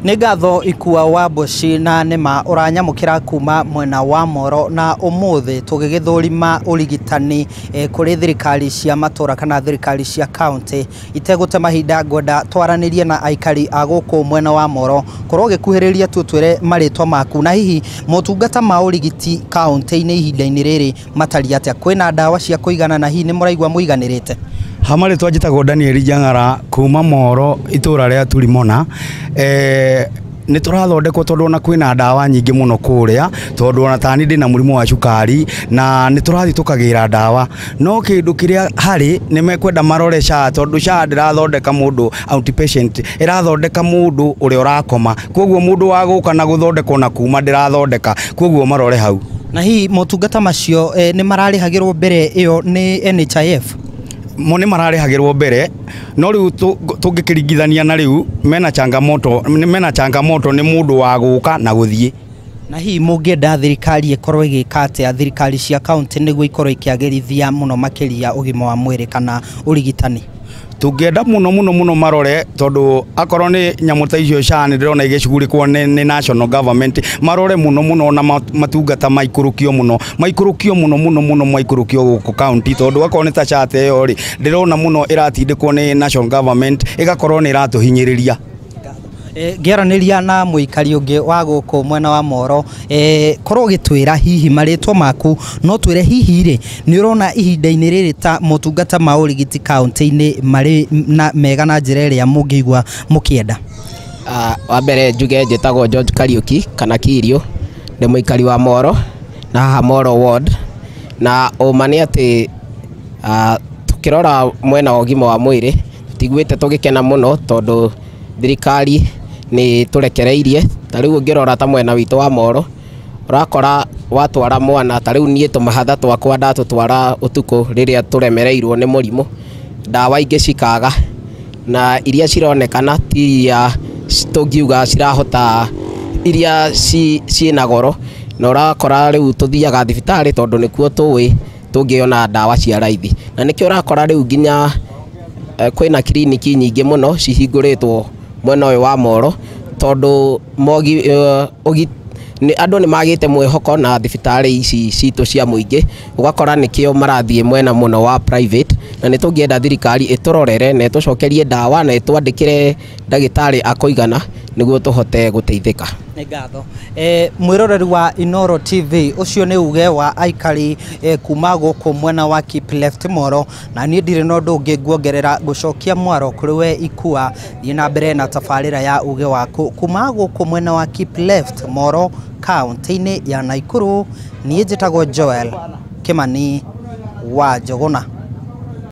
Nĩ ngatho Ikua wa Mboci, na nĩma ũranyamũkĩra kuma mwena wa Moro, na ũmũthĩ tũgĩgĩthũrima ũrigitani kũrĩ thirikari cia matũra kana thirikari cia kaunti. Itegũte mahinda, ngwenda twaranĩrie na aikari a gũkũ mwena wa Moro. Korwo ũgĩkuhĩrĩria tu, twĩre marĩtwa maku, na hihi motungata ma ũrigiti kaunti-inĩ ihinda-inĩ rĩrĩ matariĩ atĩa? Kwĩna ndawa cia kũigana, na hihi nĩ mũraigua mũiganĩrĩte? Ha marĩtwa njĩtagwo Daniel Njang'ara kuma Moro, itũra rĩa Turimona. Nĩ tũrathondekwo tondũ ona kwĩna ndawa nyingĩ mũno kũrĩa, tondũ ona tani ndĩna mũrimũ wa cukari na nĩ tũrathiĩ tũkagĩra ndawa, no kĩndũ kĩrĩa harĩ nĩ mekwenda marore SHA, tondũ SHA ndĩrathondeka mũndũ outpatient, ĩrathondeka mũndũ ũrĩa ũrakoma. Koguo mũndũ wa gũka na gũthondekwo na kuma ndĩrathondeka, koguo marore hau. Na hihi motungata macio nĩ mararĩhagĩrwo mbere ĩyo nĩ NHIF? Mo nĩ mararĩhagĩrwo mbere, no rĩu tũngĩkĩringithania na rĩu mena changamoto nĩ mũndũ wa gũka na gũthiĩ. Na hihi mũngĩenda thirikari ĩkorwo ĩgĩka atĩa, thirikari cia kaunti, nĩguo ikorwo ikĩagĩrithia mũno makĩria ũgima wa mwĩrĩ kana ũrigitani? Tũngĩenda mũno mũno mũno marore, tondũ akorwo nĩ nyamũ ta icio SHA nĩ ndĩrona igĩcugurĩkwo nĩ national government, marore mũno mũno na matungata maikũrũkio mũno, maikũrũkio mũno mũno mũno, maikũrũkio gũkũ county, tondũ akorwo nĩ ta SHA ta ĩyo rĩ, ndĩrona mũno ĩratindĩkwo nĩ national government, ĩgakorwo nĩ ĩratũhinyĩrĩria. Ngĩaranĩria na mũikari ũngĩ wa gũkũ mwena wa Moro, korwo ũgĩtwĩra hihi marĩtwa maku, no twĩre hihi rĩ, nĩ ũrona ihinda-inĩ rĩrĩ ta motungata ma ũrigiti kaunti-inĩ marĩ na mega na njĩra ĩrĩa mũngĩigua mũkĩenda? Wa mbere njuge njĩtagwo George Kariuki kana Kirio, ndĩ mũikari wa Moro na haha Moro ward. Na ũma nĩ atĩ tũkĩrora mwena wa ũgima wa mwĩrĩ, tũtiguĩte tũgĩkena mũno, tondũ thirikari nĩ tũrekereirie. Ta rĩu ũngĩrora ta mwena witũ wa Moro, ũrakora watwara mwana, ta rĩu niĩ tũmahatha twakwa ndatũtwara ũtukũ rĩrĩa tũremereirwo nĩ mũrimũ, ndawa ingĩ cikaga, na iria cironekana ti iria tũngiuga cirahota, iria ciĩna goro, na ũrakora rĩu tũthiaga thibitarĩ tondũ nĩkuo tũĩ tũngĩona ndawa cia raithi. Na nĩkĩo ũrakora rĩu nginya kwĩna kiriniki nyingĩ mũno cihingũrĩtwo mwena ũyũ wa Moro, tondũ andũ nĩ magĩte mwĩhoko na thibitarĩ ici citũ cia mũingĩ, ũgakora nĩkĩo marathiĩ mwena mũno wa private. Na nĩ tũngĩenda thirikari ĩtũrorere na ĩtũcokerie ndawa na ĩtwandĩkĩre ndagĩtarĩ a kũigana nĩguo tũhote gũteithĩka. Nĩ ngatho. Mwĩroreri wa Inoro TV, ũcio nĩ uge wa aikari kuma gũkũ mwena wa Kipleft Moro, na niĩ ndirĩ na ũndũ ũngĩ nguongerera gũcokia mwaro kũrĩ we Ikua. Thiĩ na mbere na tabarĩra ya uge waku. Kuma gũkũ mwena wa Kipleft Moro, kaunti-inĩ ya Nakuru, niĩ njĩtagwo Joel Kimani wa Njũgũna.